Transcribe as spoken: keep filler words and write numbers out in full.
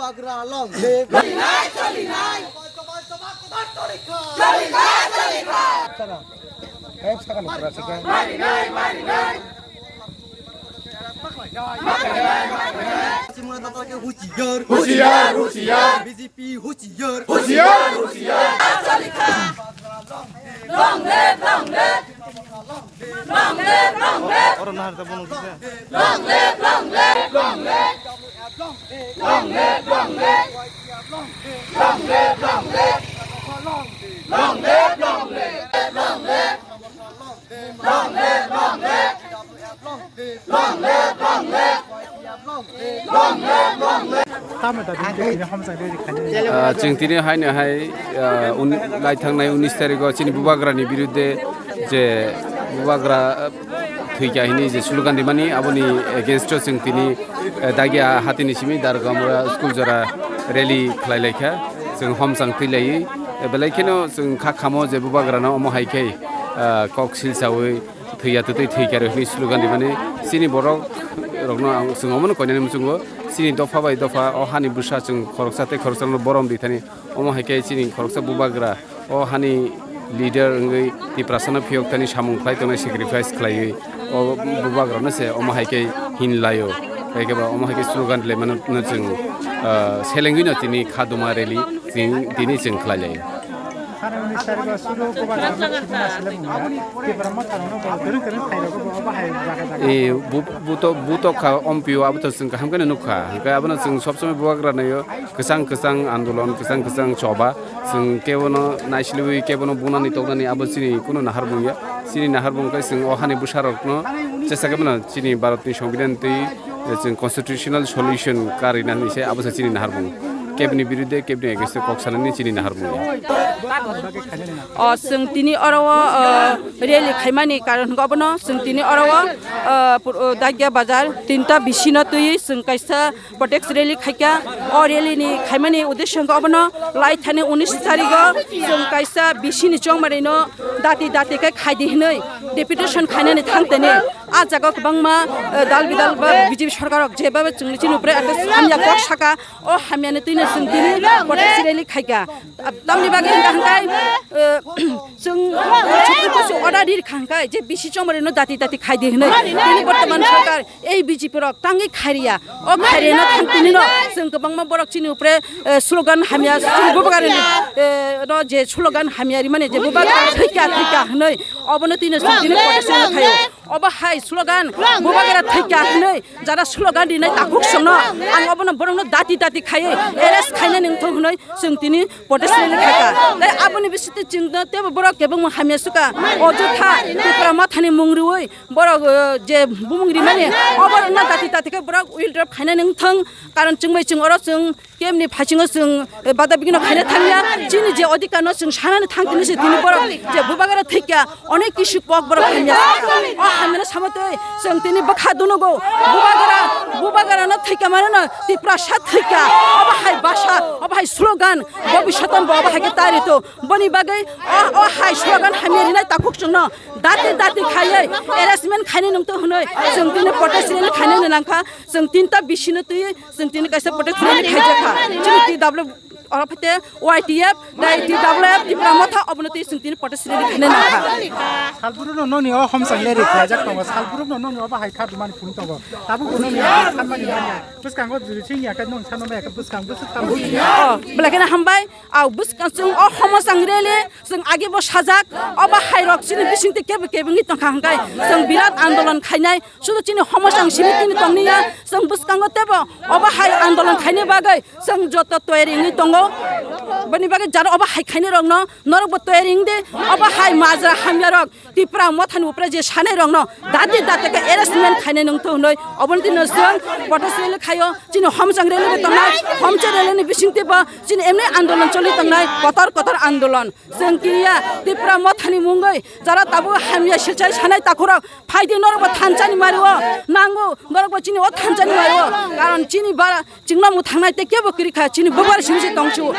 Bubagra long live. Cholinai, cholinai. Jomai, jomai, jomai, kotor choli kha. Cholinai, cholinai. Chara. Kaya sakano pura sika. Marinai, marinai. Husiar, husiar. B J P husiar. Husiar, husiar. Choli kha. Long live, long live. Long live, long live. Oro nahar ta bono kisa. Long live, long live, long live. Long live, long live. Long live, long live. Long live, long live. Long live, long live. Long live, long live. Long live, long live. Long live, long live. Ah, chwng tini haino hai, ah, un-, lai thangnai unis tarikh o chini bubagrani birudde je bubagra, ah, thwikha hini je slogan rimani, aboni against o chwng tini, eh, Dagia hatini simi Dargamura school jora rally khlai laikha. Chwng homchang twi laiwi, eh, belai kheno chwng kha khamo je bubagrano omo hai khe, ah, kok silsawi, thwiya twtwi thwikha rw hwnwi slogan rimani chini borok rokno ang chwng omono koinani muchungo chini dopha bai dopha o hani bwsa chwng khoroksa tei khoroksa no borom ri thani omo hai khe chini khoroksa bubagra o hani leader wngwi Tiprasa no phiyok thani samung khlai tongnai sacrifice khlaiwi o bubagra no se omo hai khe hin laio hai khe ba omo hai khe slogan rimani no chwng, ah, selengwi no tini kha duma rally chwng tini chwng khlai laio. Sani unis tarikh o sudu bubagra no khibina sile mungya. Tipra Motha rok no bo kwrwng kwrwng khairok bo bahai jaga jaga. E, bu-, buto, buto kha ompio abo to chwng kaham khe nukha. Hwnkhe abono chwng sob somoi bubagra naio kwchang kwchang andolon, kwchang kwchang choba. Chwng kebono naisiliwi, kebono bunani toknani abo chini kuno nahar bung ya. Chini nahar bung khe chwng o hani bwsarokno chesa khe bono chini Bharatni Songbidan twi chwng constitutional solution karwi nani se abo se chini nahar bung. Kebni birudde, kebni against kok sanani chini nahar bung. O, chwng tini oro o, o, rally khaimani karon hwnkhe obono chwng tini oro o, o, pur-, o, Dagia bazar tinta bisino twi chwng kaisa protest rally khaikha. O rally ni khaimani uddesho hwnkhe obono lai thani unis tarikh o chwng kaisa bisini chongmarino dati dati khe khaidi hwnwi deputation khainani thang tini. A jaga o kwbangma, eh, dal bidal ba B J P sorkar rok jeba chwngni chini upre ata hamya kok saka, o hamya ni twino chwng tini protest rally khaikha. Tamni bagwi hwnkha hwnkhe, eh, chwng Supreme Court order ri kha hwnkhe je bisi chongmari no dati dati khaidi hwnwi. Tini bortoman sorkar ei B J P rok tangwi khairiya. O khairiyano thang tini no chwng kwbangma borok chini upre, eh, slogan hamya, chini bubagra ni, eh, no je slogan hamya rimani je bubagra thwikha thwikha hwnwi obono tini chwng tini protest rally khaio. Obo hai slogan, bubagra thwikha hwnwi jara slogan rinai takhuk songno, ang obono borokno dati dati khaiwi arrest khainani wngthok hwnwi chwng tini protest rally khaikha. Tei aboni bisingtwi chwngno teibo borok kebengma hamya sukha, ojotha Tipra Mothani mung riwi borok, eh, je bumung rimani oborokno dati dati khe borok withdraw khainani wngthong, karon chwngbai chwng oro chwng Kemni phasingo chwng, eh, badabigino khaina thangya, chini je odhikar no chwng sanani thang tini se tini borok je bubagra thwikha, onek kisu kok borok hamya. O hamyano samotwi chwng tini bwkha dunugo, bubagra, bubagra no thwikha mano no Tiprasa thwikha, obo hai basa, obo hai slogan, bobishoton bo obo hai khe tari to, boni bagwi o, o hai slogan hamya rinai takhuk chwngno dati dati khaiwi arrestment khainani wngthok hwnwi chwng tini protest rally khainani nangkha, chwng tinta bisino twi Chwng tini kaisa protest rally khaijakha. Chini T W F oro phaite Y T F, tei T W F Tipra Motha obono twi chwng tini protest rally khaina nangkha. Salbrum no noni o homsang rally khaijak tongo. Salbrum no noni o bahai kha dumani phung tongo. Tabuk no noni o khanmani manya. Bwskango juri sing ya khe nong sano maya khe bwskang bwswk tamo. Oh, belai kheno hambai. Au bwskang chwng o homosang rally chwng age bo sajak. Obo hai rok chini bisingtwi kebo kebo wngwi tongkha hwnkhe chwng birat andolon khainai. Sudu chini homosang simi tini tongniya, chwng bwskango teibo obo hai andolon khaina bagwi chwng joto toyari wngwi tongo. Boni bagwi jara obo hai khainai rokno norokbo toyari wngdi, obo hai majra hamya rok Tipra Mothani upre je sanai rokno dati dati khe arrestment khainai nungthu hwnwi oboni tino chwng protest rally khaio, chini homosang rally bo tongnai, homosang rally ni bisingtwibo chini emni andolon choli tongnai, kotor kotor andolon. Chwng kiriya Tipra Mothani mungwi jara tabuk hamya silchai sanai takhurok phaidi norokbo thanchani mario nango, norokbo chini o thanchani mario, karon chini bara chwngno mwthangnai tei kebo kwrwi kha, chini bubar simi se tongsu.